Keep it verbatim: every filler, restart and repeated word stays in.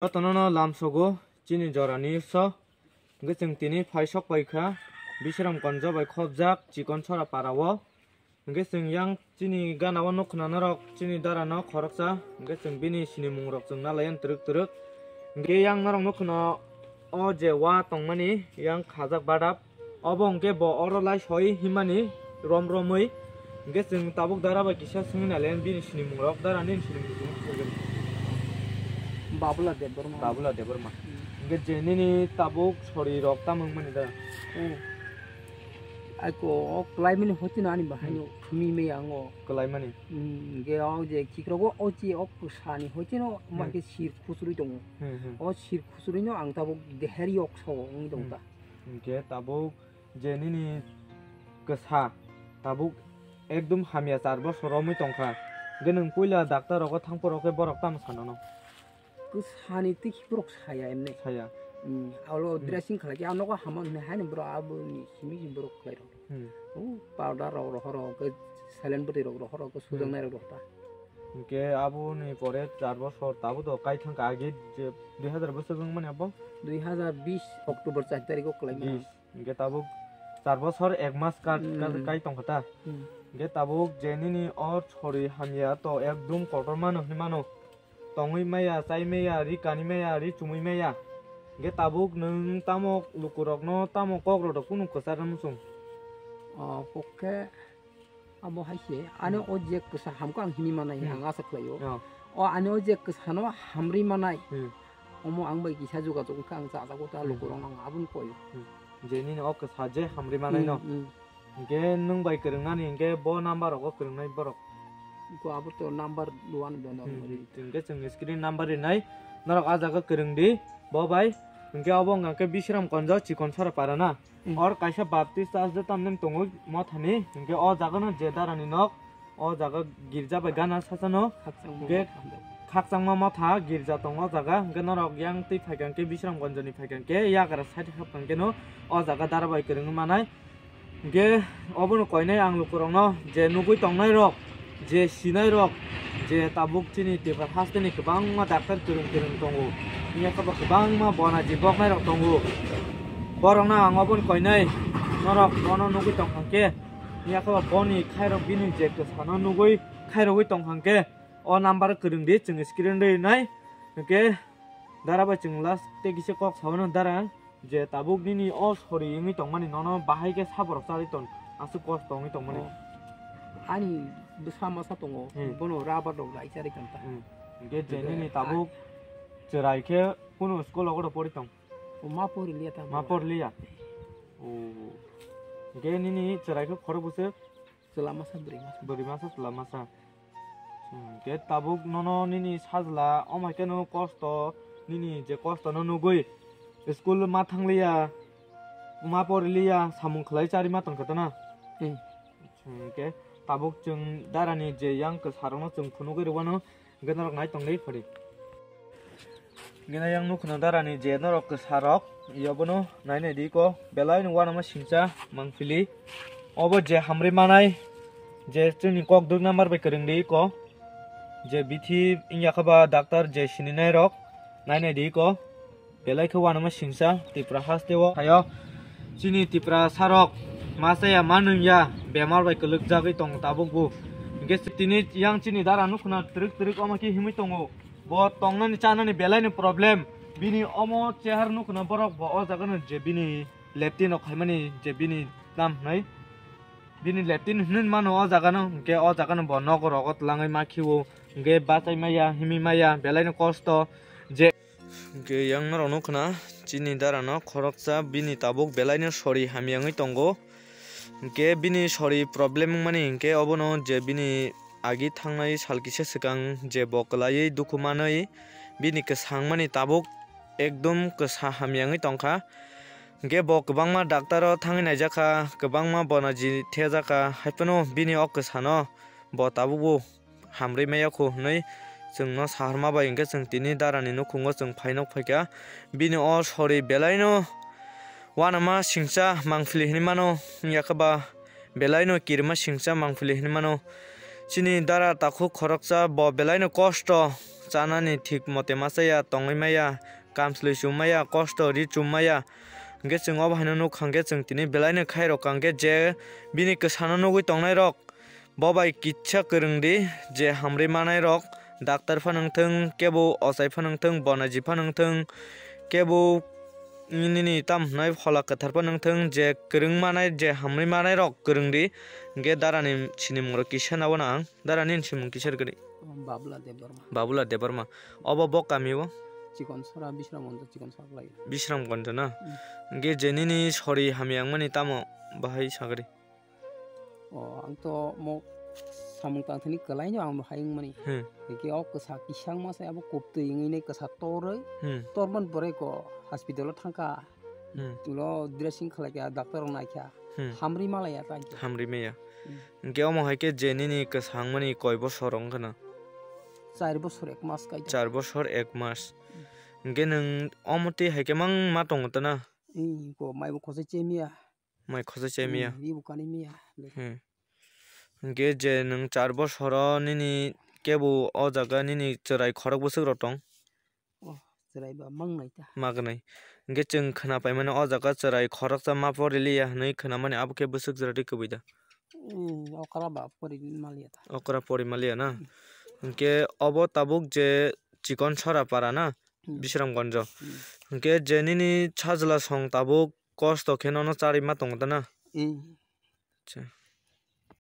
Jotono no lamsogo chini jorani so. Hwnkhe chwng tini phai sok pai kha Bisramganj bai khopjak Chikon Sora para o. Hwnkhe chwng yang chini gana o nukh khna norok chini dara no khoroksa. Hwnkhe chwng bini sinimung rok chwng nalai twrwk twrwk. Hwnkhe yang norok nukh khna o je wa tongmani yang khajak badap. Obo hwnkhe bo oro lai soi himani rom romwi. Hwnkhe chwng tabuk dara bai kisa swngwi nai le bini sinimung rok, dara nini sinimung rok swngwi. Babula Debbarma. Babula Debbarma. Hmm. Hwnkhe je nini tabuk sori rok tamo wngmani da? Hmm. Aiko o kwlaimani hotino ani bahaino Hmm. thumi me ango. Kwlaimani? Hmm, hwnkhe o je chikrogo o chi o kwsani hotino Hmm. ma khe sir khusrwi tongo. Hmm, hmm. O sir khusrwino ang tabuk deher yok sao wngwi tongo Hmm. ta. Hwnkhe tabuk je nini kwsa tabuk ekdum hamya char bosor romwi tongkha. Hwnkhe nwng puila doctor rogo thangphuru khe borok tamo sanono? Kwsani twi borok saya emne. Saya. Hmm, alo Hmm. dressing khlai khe, "Ah, nogo hamo," hwnwi haino borok aboni simi simi borok khlai rw. Hmm. O powder rok rohor rw, khe silent bwtwi rok rohor rw, khe Hmm. sujaknai rok rohor ta. Hwnkhe aboni pore char bosor tabuk to kai thangkha, age je dui hazar bosor wngmani abo? Dui hazar bis October char tarikh o kwlaimani. Bis. Hwnkhe tabuk char bosor ek mas ka-, ka-, Hmm. kai tongkha ta. Hmm. Hwnkhe tabuk je nini o sori hamya to ekdum kotor mano hinwi mano. Tongwi maya, chai maya, ri kani maya, ri chumui maya. Hwnkhe tabuk nwng tamo lukurokno tamo kok rwdo kunu kwchar muchung? O, kok khe Abo hai se, ani Hmm. o je kwsa hamkhe ang himwi manai, Hmm. ang asa khlaio. Oh. O ani o je kwsano hamrwi manai, Hmm. omo ang bai kisa jogajog wngkha, ang chajago ta Hmm. lukurokno ang aboni koio. Hmm. Je nini o kwsa je hamrwi manai Hmm, no. hmm. Hwnkhe nwng bai kwrwngnani hwnkhe bo number rogo kwrwngnai borok. Ko abo to number one dono Hmm. ri. Hwnkhe chwng screen number rinai, norok ah jaga kwrwng di, bo bai. Hwnkhe obo wngkha khe Bisramganj Chikon Sora para na. Hmm. Or kaisa Baptist church de tamni tongo mothani, hwnkhe o jaga no je dara ni nok, o jaga girja bai gana sasano, Khakchangma hwnkhe motha. Khakchangma motha girja tongo o jaga, hwnkhe norok yang twi phaikha hwnkhe Bisramganj ni phaikha hwnkhe yagra side hapkha hwnkhe no o jaga dara bai kwrwngwi manai. Hwnkhe obono koinai ang lukurokno je nugwi tongnai rok, je sinai rok, je tabuk chini Tipra hasteni kwbangma doctor kwrwng kwrwng tongo, wngya khe bo kwbangma bonaji boknai rok tongo. Borokno ang obono koinai norok bono nugwi tongkha khe, wngya khe bo boni khairok bini je kwsano nugwi khairogwi tongkha khe o number kwrwng di chwng screen rinai. Hwnkhe dara bai chwng last tei kisa kok sao no dara. Je tabuk nini o sori wngwi tongmani nono bahai khe saborok charwi ton, aswk kosto wngwi tongmani. Oh. Ani bwsa masa tongo, Hmm. bono rubber rok lai charwi tong ta. Hmm. Hwnkhe je Hwnkhe nini a- tabuk chwrai khe kunu school rogo pori tong? O ma pori liya ta Ma bo. Pori liya? Oh. Hwnkhe nini chwrai khe khorok bwswk? Chwla masa, bwrwi masa. Bwrwi masa, chwla masa. Hmm, khe tabuk nono nini sajla, omo hai kheno kosto, nini je kosto no nugwi, school ma thangliya, ma poriliya, samung khlai charwi ma tongkha tana? Hmm. Hmm, khe tabuk chwng darani je yang kwsarokno chwng phunugwi rwano, hwnkhe norok nai tongdi phari. Gina yang nukhuno darani je norok kwsarok, yobono nai nai di ko, belai no uanama singcha mangpili. Obo je hamri manai, je chwngni kok duk number bai kwrwng di ko, je bithi wngya kha ba doctor je sininai rok, nai nai di ko, belai khe uanama singcha Tripura haste o. Hayo, chini Tripura sarok ma chaya ma nungya, bemar bai kwlwk jagwi tong tabuk bo. Hwnkhe tini yang chini dara nukhuno twrwk twrwk omo khe himwi tongo. Bo tongnani chanani belai ni problem. Bini omo chehar nukhuno borok bo o jaga no je bini leptin rok khaimani je bini tam hwnwi. Bini leptin hwnwi mano o jaga no, hwnkhe o jaga no bo nogo rogo twlangwi ma khiwo. Hwnkhe bachai maya, himwi maya, belai no kosto je. Hwnkhe yang norok nukhuno chini dara no khoroksa bini tabuk belai no sori hamya wngwi tongo. Hwnkhe bini sori problem wngmani hwnkhe obono je bini agi thangnai sal kisa swkang je bo kwlaiwi dukhu manwi bini kwsangmani tabuk ekdum kwsa hamya wngwi tongkha. Hwnkhe bo kwbangma doctor o thangwi naijakha, kwbangma bono ji thejakha, haiphano bini o kwsano bo tabukbo hamrwi maya khu hwnwi chwngno saharma bai hwnkhe chwng tini darani nukhungo chwng phainok phaikha. Bini o sori belaino uanama singcha mangpili hinwi mano, wngya khe ba belaino kirima singcha mangpili hinwi mano. Chini dara takhuk khoroksa bo belaino kosto, Chanani thik mote ma chaya, tongwi maya, kamchlwi chum maya, kosto ri chum maya. Hwnkhe chwng obo haino nukha hwnkhe chwng tini belaino khairokha hwnkhe je bini kwsano nugwi tongnairok bo bai kisa kwrwng di, je hamrwi manairok doctor phano wngthung, kebo ochai phano wngthung, bonaji phano wngthung, kebo nini tam hwnwi phola kwthar phano wngthung, je kwrwng manai, je hamrwi manairok kwrwng di. Hwnkhe darani sinimungrok kisa nabo nang. Darani ni simung kisa rwgwi? Babula Debbarma. Babula Debbarma. Obo bo kami o? Chikon Sora, Bisramganj, Chikon Sora lai. Bisramganj na? Hmm. Hwnkhe je nini sori hamya wngmani tamo bahai sagri? O, ang to mo samung tang thani kwlai no ang bahai wngmani. Hmm. Hwnkhe o kwsa kisang ma se abo kuptwi wngwi nai kwsa torwi. Hmm. Tormani pore ko hospital o thangkha. Hmm. Ulo dressing khlaikha, doctor rok naikha. Hmm. Hamrwi malaya ta. Hamrwi maya. Hmm. Hwnkhe omo hai khe je nini kwsangmani koi bosor wngkha na? Char bosor ek mas kai ta. Char bosor ek mas. Hmm. Hwnkhe nwng omo twi hai khe mang ma tongo ta na? Ee, ko mai bo khosai chemiya. Mai khosai chemiya. Hmm, ri bo kanwi miya. Hmm. Hwnkhe je nwng char bosoro nini kebo o jaga nini chwrai khorok bwswk rok tong? Oh, chwrai ba mang nai ta. Magnai. Hwnkhe chwng khwna paimani o jaga chwrai khoroksa ma pori liya hwnwi khwnamani abo khe bwswk jora twi kwbui da? Hmm, okra ba pori maliya ta. Okra pori maliya na? Hmm. Hwnkhe obo tabuk je Chikon Sora para na? Hmm. Bisramganjo. Hmm. Hwnkhe je nini sajla song tabuk kosto khe nono charwi ma tongo ta na? Hmm. Acha.